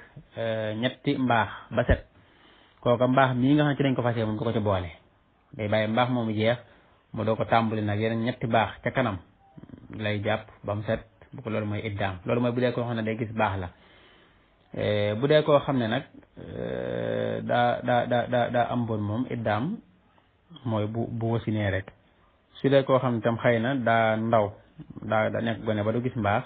ñetti mbaax ba set kooka mbaax mii nga xam ne ci dañ ko fasee moom du ko ci boole day bàyyi mbaax moomu jeex mu doo ko tàmbali nag yeneen ñetti baax ca kanam lay jàpp ba mu set bu ko loolu mooy iddaam loolu mooy bu dee koo xam ne day gis baax la bu dee koo xam ne nag daa am bon moom iddaam mooy bu wasinee rek su dee koo xam ne tam xëy na daa ndaw daa nekk gone ba du gis mbaax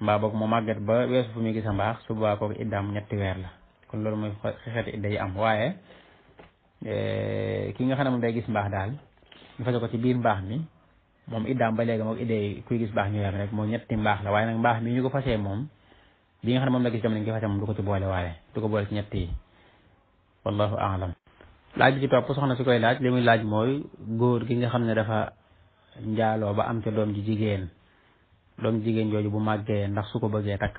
mbaa boog mu màgget ba weesu fu muy gis a mbaax su boobaa kooku iddaam ñetti weer la kon loolu mooy xeeti idda yi am waaye ki nga xam ne moom day gis mbaax daal ñu fase ko ci biir mbaax mi moom iddaam ba léegi moom idda yi kuy gis mbaax ñu yem rek moom ñetti mbaax la waaye nag mbaax mi ñu ko fasee moom bi nga xam ne moom la gis jamono ñu ko fasee moom du ko ci boole waale du ko boole ci ñett yi wallahu a'lam laaj bi ci topp soxna si koy laaj li muy laaj mooy góor gi nga xam ne dafa njaaloo ba am ca doom ji jigéen jooju bu màggee ndax su ko bëggee takk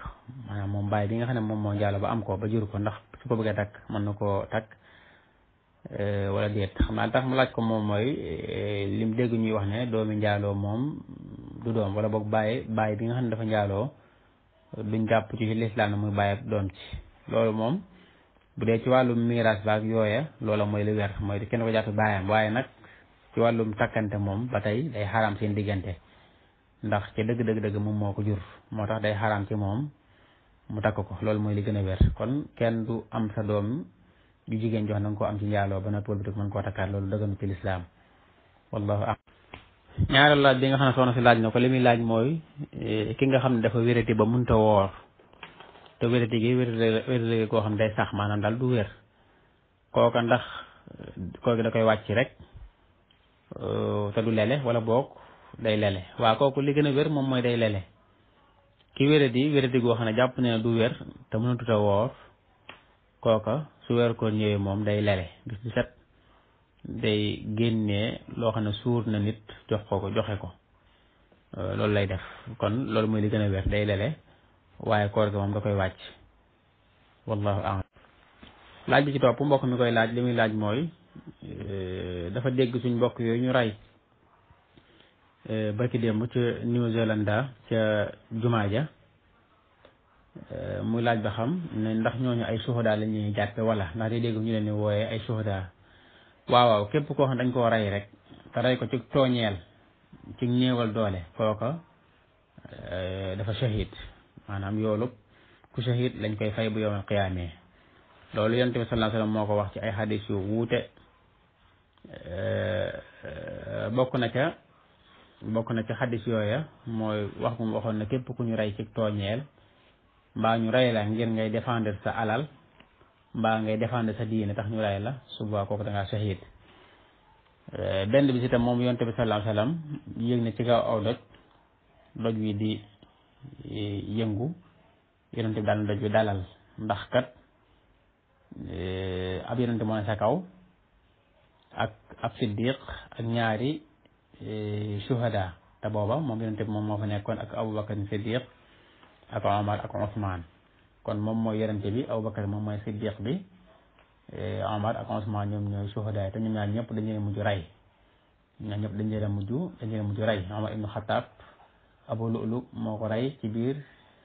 maanaam moom baay bi nga xam ne moom moo njaaloo ba am ko ba jur ko ndax su ko bëggee takk mën na koo takk wala déet xam naa tax mu laaj ko moom mooy lim dégg ñuy wax ne doomi njaaloo moom du doom wala boog baay bi nga xam ne dafa njaaloo duñ jàpp ci lislaam ne muy baay ak doom ci loolu moom bu dee ci wàllum miraas baak yooya loola mooy lu wér mooy kenn ko jàpp baayam waaye nag ci wàllum takkante moom ba tey day xaraam seen diggante ndax ci dëgg moom moo ko jur moo tax day xaraam ci moom mu takk ko loolu mooy li gën a wér kon kenn du am sa doom ju jigéen jox na nga ko am ci njaaloo ba noppi wëlbatiku mën koo takkaat loolu dëgganu ci lislaam wallahu a'lam. ñaareelu laaj bi nga xam ne soxna si laaj na ko li muy laaj mooy ki nga xam ne dafa wérati ba mënta woor te wérati gi wérati koo xam ne day sax maanaam daal du wér kooka ndax koor gi da koy wàcc rek te du lele wala boog day lele waaw kooku li gën a wér moom mooy day lele ki wérati goo xam ne jàpp ne du wér te mënatut a woor kooka su weer ko ñëwee moom day lele bis bu set day génnee loo xam ne suur na nit joxe ko loolu lay def kon loolu mooy li gën a wér day lele waaye koor gi moom da koy wàcc wallahu a'lam. laaj bi ci topp mbokk mi koy laaj li muy laaj mooy dafa dégg suñ mbokk yooyu ñu rey barki démb ca New Zealand ca jumaa ja muy laaj ba xam ne ndax ñooñu ay suhadaa la ñuy jàppe wala ndax day dégg ñu leen di wooyee ay suhadaa waaw képp koo xam dañ koo rey rek te rey ko ci tooñeel ci néewal doole kooka dafa shahid maanaam yoolu ku shahid lañ koy fay bu yawmal qiyaamee loolu yonent bi sallallahu alayhi wasallam moo ko wax ci ay xadis yu wuute bokk na ca xadis yooya mooy wax mu waxoon ne képp ku ñu rey ci tooñeel mbaa ñu rey la ngir ngay défendre sa alal mbaa ngay défendre sa diine tax ñu rey la suba kooku da ngaa shahid benn bi si tam moom yonent bi sallallahu alayhi wasallam yëg ne ci kaw aw doj wi di yëngu yonent bi daal doj wi dalal ndax kat ab yonent moo ne sa kaw ak ab siddiq ak ñaari shuhada te booba moom yonent bi moom moo fa nekkoon ak Abubakar siddiq ak Omar ak Ousmane kon moom mooy yonent bi Abubakar moom mooy siddiq bi Omar ak Ousmane ñoom ñooy shuhada te ñoom ñaar ñëpp dañu leen mujj rey rey Omar ibnu Xattaab Abu Lu'lu moo ko rey ci biir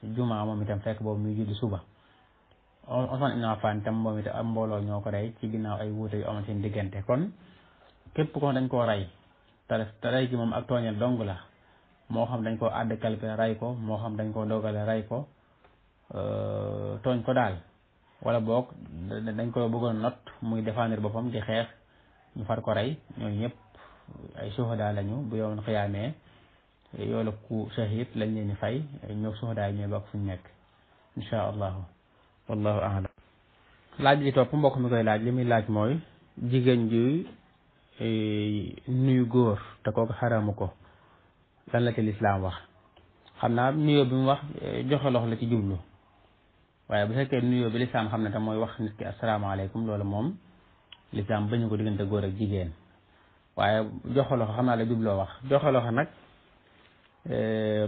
jumaa moom itam fekk boobu muy julli suba Ousmane ibnu Affan tam moom itam am mbooloo ñoo ko rey ci ginnaaw ay wuute yu amoon seen diggante kon képp ko dañ koo rey te rey gi moom ak tooñal dong la moo xam dañ koo àdd kalpe rey ko moo xam dañ koo dogale rey ko tooñ ko daal wala boog dañ ko bëggoon not muy défendre boppam di xeex ñu far ko rey ñooñu ñëpp ay suhadaa lañu bu yawmal qiyaamee yoolu ku shahid lañ leen di fay ñoo suhadaa ñooy bokk fuñ nekk insha allahu wallahu a'lam. laaj bi topp mbokk mi koy laaj li muy laaj mooy jigéen juy nuyu góor te kooku xaramu ko lan la ci lislaam wax xam naa nuyoo bi mu wax joxe loxo la ci jublu waaye bu fekkee nuyoo bi lislaam xam ne tam mooy wax nit ki asalaamaaleykum loolu moom lislaam bañu ko diggante góor ak jigéen waaye joxe loxo xam naa la jubloo wax joxe loxo nag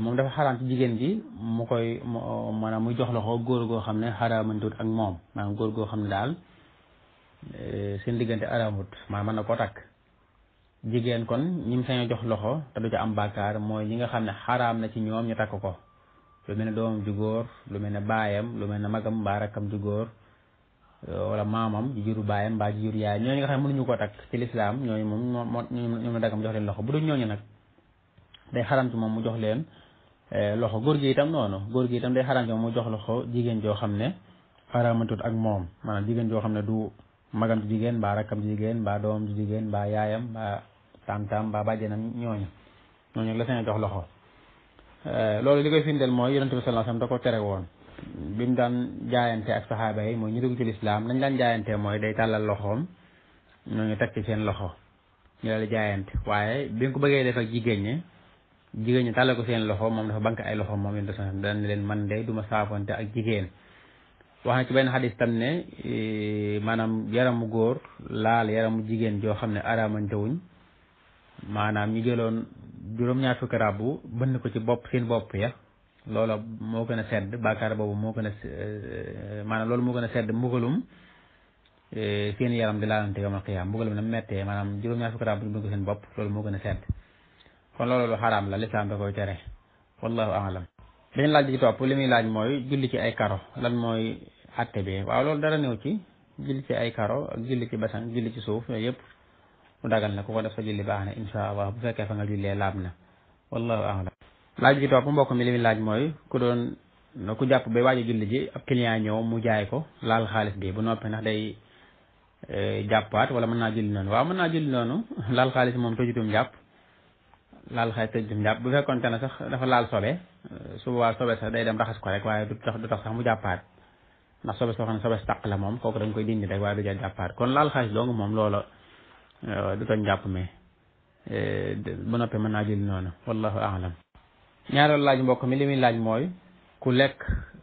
moom dafa xaraam ci jigéen ji mu koy maanaam muy jox loxo góor goo xam ne xaraamantut ak moom maanaam góor goo xam ne daal seen diggante araamut maanaam mën na koo takk jigéen kon ñi mu sañoo jox loxo te du ca am bàkkaar mooy ñi nga xam ne xaraam na ci ñoom ñu takk ko lu mel ne doomam ju góor lu mel ne baayam lu mel ne magam mbaa rakkam ju góor wala maamam ji juru baayam mbaa ji juru yaay ñooñu nga xam ne mënuñu ko takk ci lislaam ñooñu moom ñoom la daggam jox leen loxo bu dul ñooñu nag day xaram ci moom mu jox leen loxo góor gi itam noonu góor gi itam day xaram ci moom mu jox loxo jigéen joo xam ne xaramatut ak moom maanaam jigéen joo xam ne du magam ju jigéen mbaa rakkam ju jigéen mbaa doomam ju jigéen mbaa yaayam mbaa tamtam mbaa bàjjenam ñooñu la seen jox loxo loolu li koy firndeel mooy yonent bi sallallahu alayhi wasallam da ko tere woon bi mu daan jaayante ak saxaaba yi mooy ñu dugg ci lislaam lañ daan jaayante mooy day tàllal loxoom ñooñu teg ci seen loxo ñu la jaayante waaye bi nga ko bëggee def ak jigéen ñi tàllal ko seen loxo moom dafa bank ay loxo moom yonent bi sallallahu alayhi wasallam daan leen man de duma saafante ak jigéen wax na ci benn xadis tam ne maanaam yaramu góor laal yaramu jigéen joo xam ne araamante wuñ maanaam ñu jëloon juróom-ñaar fukki rabbu bënn ko ci seen bopp ya loola moo gën a sedd bàkkaar boobu moo gën a maanaam loolu moo gën a sedd mbugalum seen yaram di laalante yawmal qiyaam mbugalum na mettee maanaam juróom-ñaar fukki rabbu ñu bënn ko seen bopp loolu moo gën a sedd kon loolu lu xaraam la lislaam da koy tere wallahu a'lam. beneen laaj bi ci topp li muy laaj mooy julli ci ay karo lan mooy àtte bi waaw loolu dara néew ci julli ci ay karo ak julli ci basan julli ci suuf yooyu yëpp mu dagal na ku ko def sa julli baax na insha allah bu fekkee fa nga jullee laab na wallahu a'lam. laaj bi topp mbokk mi li muy laaj mooy ku jàpp bay waaj a julli ji ab client ñëw mu jaay ko laal xaalis bi bu noppi ndax day jàppaat wala mën naa julli noonu. waaw mën naa julli noonu laal xaalis moom tëjutum jàpp laal xaalis tëjutum jàpp bu fekkoon te ne sax dafa laal sobe su boobaa sobe sax day dem raxas ko rek waaye du tax sax mu jàppaat ndax sobe soo xam ne sobe taq la moom kooku dañ koy dindi rek waaye du jar jàppaat kon laal xaalis dong moom loola du toñ jàpp mais ba noppi mën naa julli noonu wallahu a'lam. ñaareelu laaj mbokk mi li muy laaj mooy ku lekk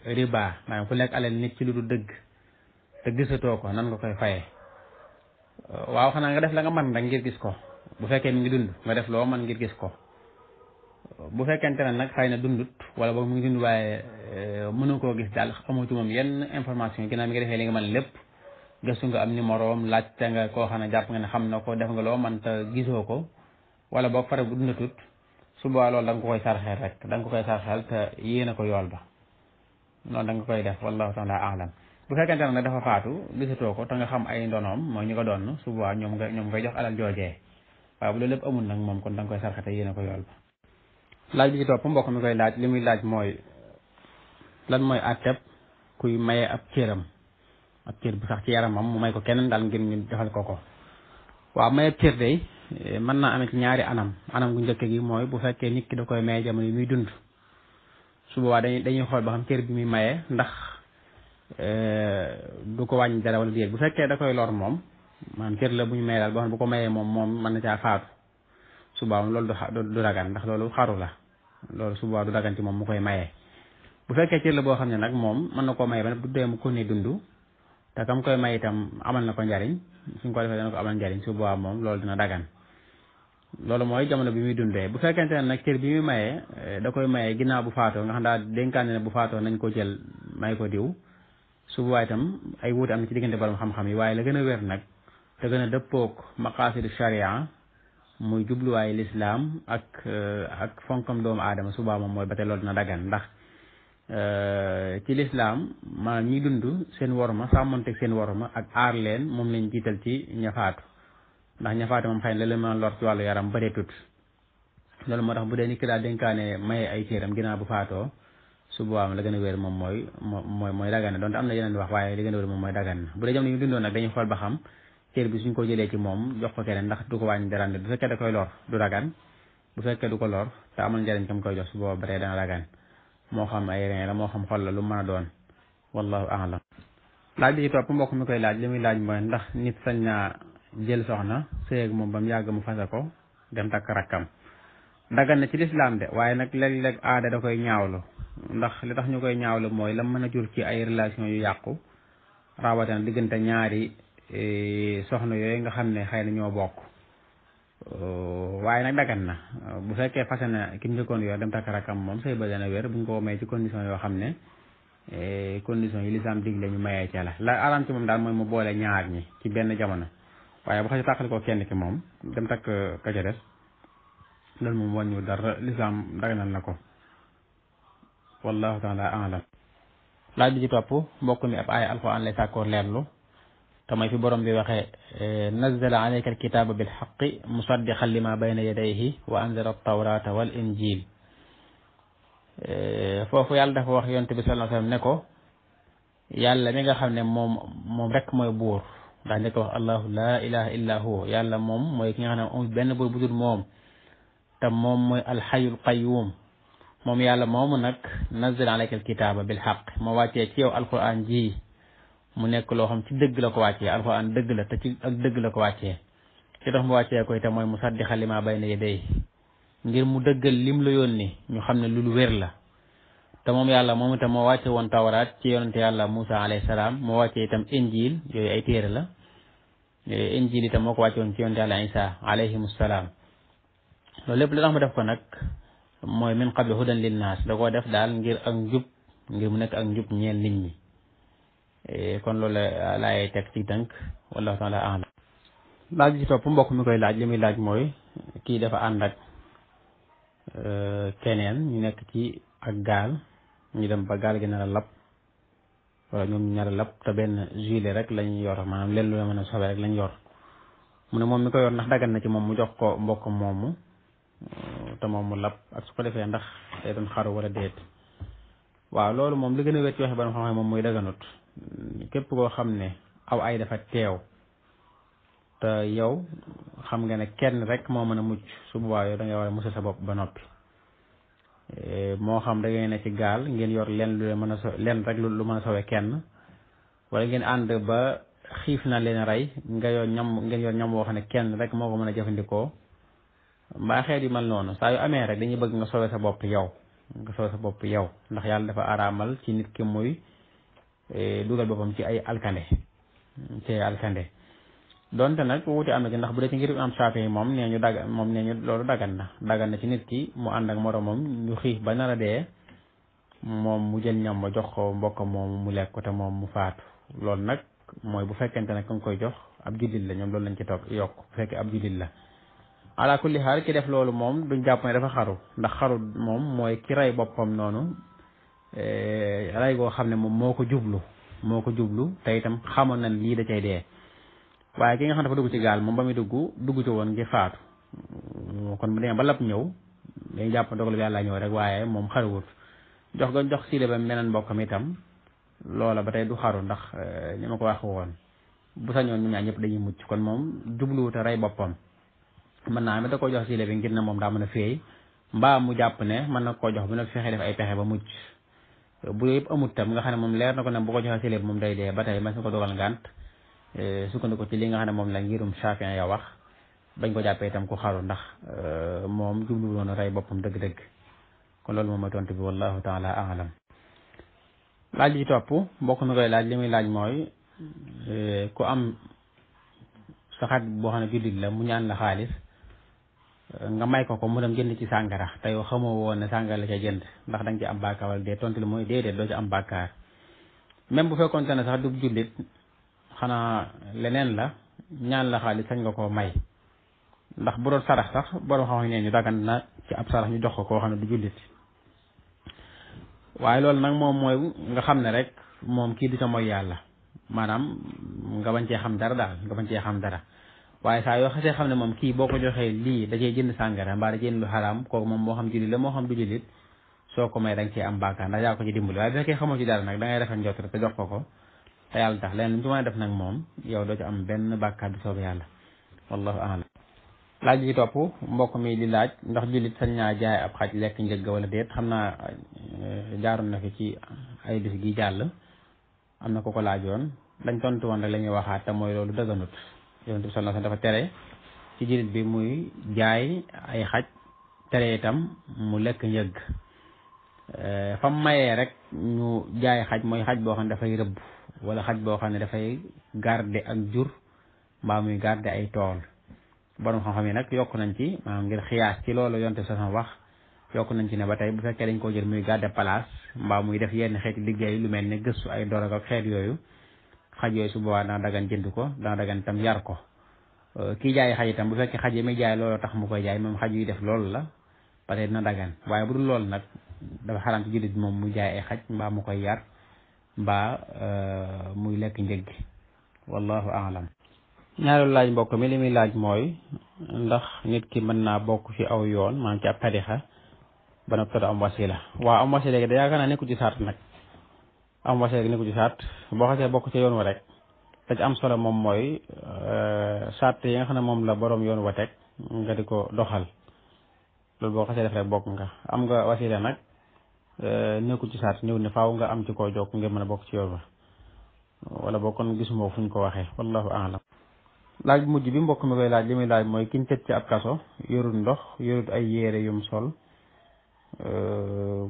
riba maanaam ku lekk alal nit ci lu du dëgg te gisatoo ko nan nga koy fayee. waaw xanaa nga def la nga mën rek ngir gis ko bu fekkee mi ngi dund nga def loo mën ngir gis ko bu fekkente ne nag xëy na dundut wala boog mi ngi dund waaye mënu koo gis daal amoo ci moom yenn information ginnaaw mi ngi defee li nga mën lépp gëstu nga am numéro am laajte nga koo xam ne jàpp nga ne xam na ko def nga loo mën te gisoo ko wala boog fare bu dundatut su boobaa loolu da nga ko koy sarxeel rek da nga ko koy sarxeel te yéene ko yool ba noonu da nga koy def wallahu taala a'lam. bu fekkente ne dafa faatu gisatoo ko te nga xam ay ndonoom mooy ñu ko doon su boobaa ñoom ngay jox alal joojee waaye bu loolu lépp amul nag moom kon da nga koy sarxete yéene ko yool ba. laaj bi ci topp mbokk mi koy laaj li muy laaj mooy lan mooy àtteb kuy maye ab cëram ab cër bu sax ci yaramam mu may ko keneen daal ngir ñu defal ko ko. waaw maye ab cër day mën naa amee ci ñaari anam gu njëkk gi mooy bu fekkee nit ki da koy maye jamono yi muy dund su boobaa dañuy xool ba xam cër bi muy maye ndax du ko wàññi dara wala déet bu fekkee da koy lor moom maanaam cër la bu ñu maye daal boo xam ne bu ko mayee moom mën na caa faatu su boobaa moom loolu du dagan ndax loolu xaru la loolu su boobaa du dagan ci moom mu koy mayee. bu fekkee cër la boo xam ne nag moom mën na koo maye ba du dee mu ko ne dund te kam koy may itam amal na ko njariñ suñ ko defee dana ko amal njariñ su boobaa moom loolu dina dagan loolu mooy jamono bi muy dundee. bu fekkente ne nag cër bi muy mayee da koy mayee ginnaaw bu faatoo nga xam daa dénkaane ne bu faatoo nañ ko jël may ko diw su boobaa itam ay wuute am na ci diggante borom xam-xam yi waaye la gën a wér nag te gën a dëppook maqaasidu sharia muy jubluwaayu lislaam ak fonkam doomu aadama su boobaa moom mooy ba tey loolu dina dagan ndax ci lislaam maanaam ñi dund seen worma sàmmonteeg seen worma ak aar leen moom lañ jiital ci ñafaatu ndax ñafaatu moom xëy na la leen mën a lor ci wàllu yaram bëreetut loolu moo tax bu dee nit ki daal dénkaane maye ay cëram ginnaaw bu faatoo su boobaa la gën a wér moom mooy dagan na donte am na yeneen wax waaye li gën a wér moom mooy dagan na bu dee jamono yi dundoon nag dañuy xool ba xam cër bi suñ ko jëlee ci moom jox ko keneen ndax du ko wàññi dara bu fekkee da koy lor du dagan bu fekkee du ko lor te amal njariñ kam koy jox su boobaa ba tey dana dagan moo xam ay reen la moo xam xol la lu mën a doon wallahu a'lam. laaj bi ci topp mbokk mi koy laaj li muy laaj mooy ndax nit sañ naa jël soxna sëy ak moom ba mu yàgg mu fase ko dem takk rakkam dagan na ci lislaam de waaye nag léeg-léeg aada da koy ñaawlu ndax li tax ñu koy ñaawlu mooy la mën a jur ci ay relation yu yàqu rawatina diggante ñaari soxna yooyu nga xam ne xëy na ñoo bokk waaye nag dagan na bu fekkee fase na ki njëkkoon yor dem takk rakkam moom sëy ba dana wér buñ ko may ci condition yoo xam ne condition yi lislaam digle ñu mayee ca la aram ci moom daal mooy mu boole ñaar ñi ci benn jamono waaye bu xasee tàqali ko kenn ki moom dem takk ka ca des loolu moom wàññiwul dara lislaam daganal na ko wallahu taala a'lam. laaj bi ci topp mbokk mi ab aaya alquran lay sàkkoo leerlu te mooy fi borom bi waxee nazzala alayka alkitaba bilhaqqi musaddiqan lima bayna yadayhi wa anzala at-tawrata wal injil foofu yàlla dafa wax yonent bi sallallahu alayhi wasallam ne ko yàlla mi nga xam ne moom rek mooy buur ndax ne ko wax allahu la ilaha illa hu yàlla moom mooy ki nga xam ne amul benn buur bu dul moom te moom mooy alxayul qayyum moom yàlla moomu nag nazzala alayka alkitaba bilhaqq moo wàccee ci yow alquran ji mu nekk loo xam ci dëgg la ko wàccee alquran dëgg la te ci ak dëgg la ko wàccee ci tax mu wàccee koy te mooy musaddiqan lima bayna yadayhi ngir mu dëggal lim la yónni ñu xam ne lu wér la te moom yàlla moom itam moo wàcce woon tawraat ci yonente yàlla Musa alayhi salaam moo wàccee itam injil yooyu ay téere la injil itam moo ko wàcce woon ci yonente yàlla Isa alayhimu salaam loolu lépp la tax mu def ko nag mooy min qabli hudan linnaas da koo def daal ngir ak njub ngir mu nekk ak njub ñeel nit ñi kon loolu laay teg ci tënk wallahu taala a'lam. laaj bi ci topp mbokk mi koy laaj li muy laaj mooy kii dafa ànd ak keneen ñu nekk ci ak gaal ñu dem ba gaal gi nar a lab wala ñoom ñaar lab te benn gilet rek lañ yor maanaam leen lu la mën a sobe rek lañ yor mu ne moom mi ko yor ndax dagan na ci moom mu jox ko mbokkam moomu te moom mu lab ak su ko defee ndax day doon xaru wala déet. waaw loolu moom li gën a wet ci waxe ba xam-xam moom muy daganut képp koo xam ne aw ay dafa teew te yow xam nga ne kenn rek moo mën a mucc su boobaa yow da ngay war a musal sa bopp ba noppi moo xam da ngay ne ci gaal ngeen yor leen lu mën a so leen rek lu mën a sowe kenn wala ngeen ànd ba xiif na leen rey nga yor ngeen yor ñam woo xam ne kenn rek moo ko mën a jëfandikoo mbaa xeet yu mel noonu saa yu amee rek dañuy bëgg nga sowe sa bopp yow ndax yàlla dafa araamal ci nit ki muy dugal boppam ci ay alkande donte nag wuute am na ci ndax bu dee ci ngir am saafe yi moom nee ñu loolu dagan na ci nit ki mu ànd ak moromam ñu xiif ba nar a dee moom mu jël ñam ba jox ko mbokk moom mu lekk ko te moom mu faatu loolu nag mooy bu fekkente ne ka nga koy jox ab jullit la ñoom loolu lañ ci toog yokk bu fekkee ab jullit la ala kulli xaal ki def loolu moom duñ jàpp ne dafa xaru ndax xaru moom mooy ki rey boppam noonu rey goo xam ne moom moo ko jublu te itam xamoon na lii da cay dee waaye ki nga xam ne dafa dugg ci gaal moom ba muy dugg ci woon ngir faatu kon bu demee ba lab ñëw dañuy jàpp dogal bi yàlla ñëw rek waaye moom xaruwut jox siile ba meneen mbokkam itam loola ba tey du xaru ndax ni ma ko wax woon bu sañoon ñu ñaar ñëpp dañuy mucc kon moom jubluwut a rey boppam mën naa am da koo jox siile bi ngir ne moom daa mën a féey mbaa mu jàpp ne mën na koo jox bu na fexe def ay pexe ba mucc bu yëpp amut tam nga xam ne moom leer na ko ne bu ko joxee siile bi moom day dee ba tey man su ko dogal ngànt sukkandiku ci li nga xam ne moom la ngirum Shafi'i ya wax bañ ko jàppee itam ku xaru ndax moom jublu woon rey boppam dëgg-dëgg kon loolu moom mooy tontu bi wallahu taala a'lam. laaj yi topp mbokk mi koy laaj li muy laaj mooy ku am saxaat boo xam ne jullit la mu ñaan la xaalis nga may ko mu dem jënd ci sàngara te yow xamoo woon ne sàngara la ca jënd ndax da nga ci am bàkkaar wala dee tontu li mooy déedéet doo ci am bàkkaar même bu fekkoonte ne sax du jullit xanaa leneen la ñaan la xaalis sañ nga koo may ndax bu doon sarax sax borom xam ne ñu dagan na ci ab sarax ñu jox ko koo xam ne du jullit waaye loolu nag moom mooy nga xam ne rek moom kii du ca mooy yàlla maanaam nga bañ cee xam dara daal nga bañ cee xam dara waaye saa yoo xasee xam ne moom kii boo ko joxee lii da cee jënd sàngara mbaa da cee jënd lu xaraam kooku moom moo xam jullit la moo xam du jullit soo ko may da nga cee am bàkkaar ndax yaa ko ci dimbali waaye bu fekkee xamoo ci dara nag da ngay rafet njot rek te jox ko te yàlla tax leen lu ci mën a def nag moom yow doo ci am benn bàkkaar bi soobee yàlla wallahu a'lam. laaj bi topp mbokk mi di laaj ndax jullit sañ naa jaay ab xaj lekk njëgg wala déet xam naa jaaroon na fi ci ay bis gi jàll am na ko laajoon dañ tontu woon rek la ñuy waxaat te mooy loolu dëgganut yonent bi sallallahu alayhi wasallam dafa tere ci jullit bi muy jaay ay xaj tere itam mu lekk njëgg fam mayee rek ñu jaay xaj mooy xaj boo xam ne dafay rëbb wala xaj boo xam ne dafay garder ak jur mbaa muy garder ay tool borom xam-xam yi nag yokk nañ ci maanaam ngir xiyaas ci loolu yonte sa wax yokk nañ ci ne ba tey bu fekkee dañ koo jël muy garder place mbaa muy def yenn xeeti liggéey lu mel ne gëstu ay dorog ak xeet yooyu xaj yooyu su boobaa dana dagan jënd ko dana dagan itam yar ko kii jaay xaj itam bu fekkee xaj yi muy jaay loolu tax mu koy jaay moom xaj yuy def loolu la ba tey dina dagan waaye bu dul loolu nag dafa xaraam ci jullit moom mu jaay ay xaj mbaa mu koy yar mbaa muy lekk njëggi wallahu a'lam. ñaareelu laaj mbokk mi li muy laaj mooy ndax nit ki mën naa bokk ci aw yoon maanaam ci ab tarixa ba noppi am wasila waaw am wasila gi da yaakaar naa nekku ci saat nag am wasila gi nekku ci saat boo xasee bokk ci yoon wa rek da ci am solo moom mooy saat yi nga xam ne moom la borom yoon wa teg nga di ko doxal loolu boo xasee def rek bokk nga am nga wasila nag nekku ci saat ñëw ne faaw nga am ci koo jokk ngir mën a bokk ci yoon wa wala boo kon gisuma fu ñu ko waxee wallahu a'lam. laaj bu mujj bi mbokk mi koy laaj li muy laaj mooy kiñ tëj ci ab kaso yorut ndox yorut ay yére yum sol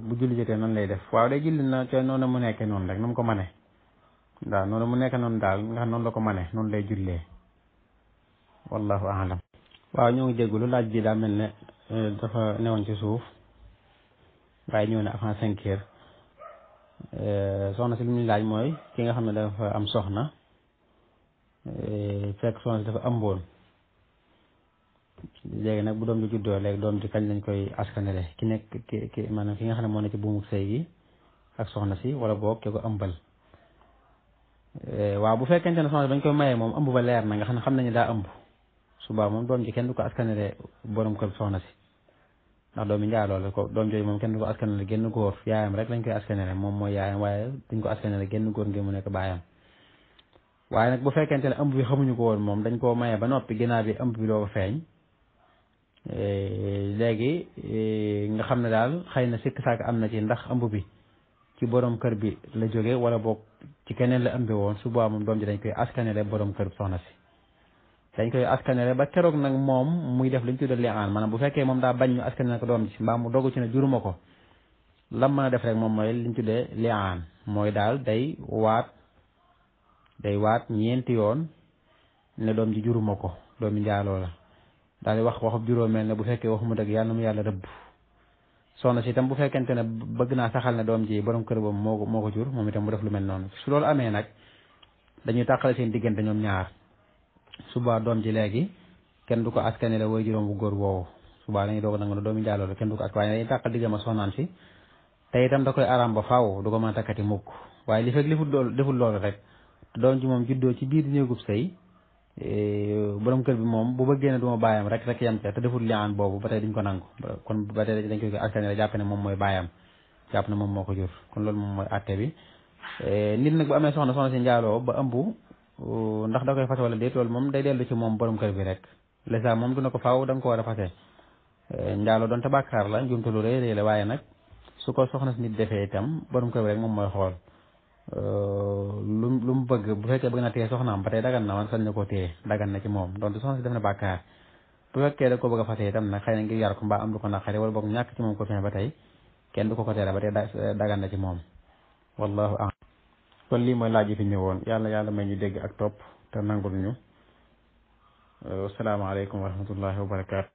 bu julli jotee nan lay def waaw day julli na te noonu mu nekkee noonu rek nu mu ko mane waaw noonu mu nekkee noonu daal nga xam noonu la ko mane noonu lay jullee wallahu a'lam. waaw ñoo ngi jéggulu laaj bi daa mel ne dafa newoon ci suuf waaye ñëw ne avant 5 heures soxna si li muy laaj mooy ki nga xam ne dafa am soxna fekk soxna si dafa ëmboon léegi nag bu doom ji juddoo léegi doom ji kañ lañ koy askanele ki nekk ki maanaam ki nga xam ne moo ne ci buumu sëy gi ak soxna si wala boog ki ko ëmbal waaw bu fekkente ne soxna si bañ koy mayee moom ëmb ba leer na nga xam nañu daa ëmb subaa moom doom ji kenn du ko askanale borom kër soxna si ndax doomi njaaloo la ko doom jooju moom kenn du ko askanale génn góor yaayam rek lañ koy askanale moom mooy yaayam waaye duñ ko askanale génn góor ngir mu nekk baayam waaye nag bu fekkente ne ëmb bi xamuñu ko woon moom dañ koo mayee ba noppi ginnaaw bi ëmb bi doo ko feeñ léegi nga xam ne daal xëy na sikk saak am na ci ndax ëmb bi ci borom kër bi la jóge wala boog ci keneen la ëmbi woon su boobaa moom doom ji dañ koy askanale borom kër soxna si dañ koy askanale ba keroog nag moom muy def li ñu tuddee li'aan maanaam bu fekkee moom daa bañ ñu askanale ko doom ji mbaa mu dogu ci ne juruma ko lam mën a def rek moom mooy li ñu tuddee li'aan mooy daal day waat ñeenti yoon ne doom ji juruma ko doomi njaaloo la daal di wax waxub juróomeel ne bu fekkee waxuma dëgg yàlla na mu yàlla rëbb soxna si itam bu fekkente ne bëgg naa saxal ne doom ji borom kër boobu moo ko jur moom itam mu def lu mel noonu su loolu amee nag dañuy tàqale seen diggante ñoom ñaar subaa doom ji léegi kenn du ko askanale way juróom bu góor woowu subaa dañuy doog nangu ne doomi njaaloo la kenn du ko askan waaye dañuy tàqal diggam ak soxnaam si te itam da koy aram ba faaw du ko mën a takkati mukk waaye li fekk deful loolu rek doom ji moom juddoo ci biir néegub sëy borom kër bi moom bu bëggee ne du ma baayam rek yam ca te deful li'aan boobu ba tey duñ ko nangu kon ba tey dañ koy askanale jàpp ne moom mooy baayam jàpp ne moom moo ko jur kon loolu moom mooy àtte bi nit nag bu amee soxna si njaaloo ba ëmb ndax da koy fase wala déet loolu moom day dellu ci moom borom kër bi rek lesa moom du na ko faaw da nga ko war a fase njaaloo doonte bàkkaar la njumte lu rëy la waaye nag su ko soxna si nit defee itam borom kër bi rek moom mooy xool lu mu bëgg bu fekkee bëgg na téye soxnaam ba tey dagan na man sañ na koo téye dagan na ci moom donte soxna si def na bàkkaar bu fekkee da ko bëgg a fase itam nag xëy na ngir yar ko mbaa am lu ko naqari wala boog ñàkk ci moom ko fin ba tey kenn du ko tere ba tey dagan na ci moom wallahu a'lam kon lii mooy laaj yi fi ñëwoon yàlla may ñu dégg ak topp te nangul ñu asalaamaaleykum wa rahmatullahi wa barakaatu